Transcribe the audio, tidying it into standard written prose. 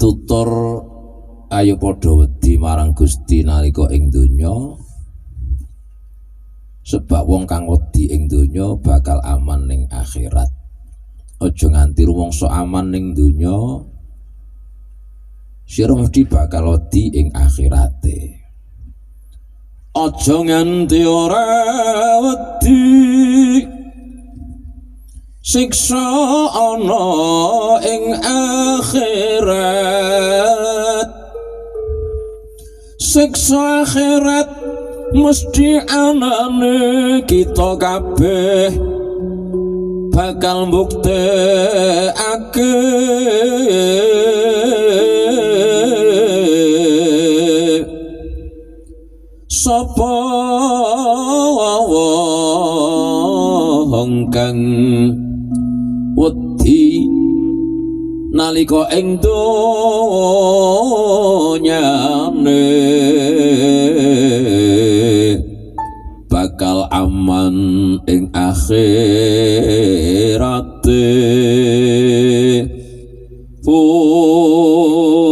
Pitutur ayo padha wedi marang Gusti nalika ing donya, sebab wong kang wedi ing donya bakal aman ning akhirat. Aja nganti rumangsa aman ning donya, sira mesti bakal wedi ing akhirate. Aja nganti ora wedi siksa ana ing akhirat. Siksa akhirat mesti anane, kita kabeh bakal mbuktekake. Sapa wong kang wedi nalika ing donyane bakal aman ing akhirate. Pun.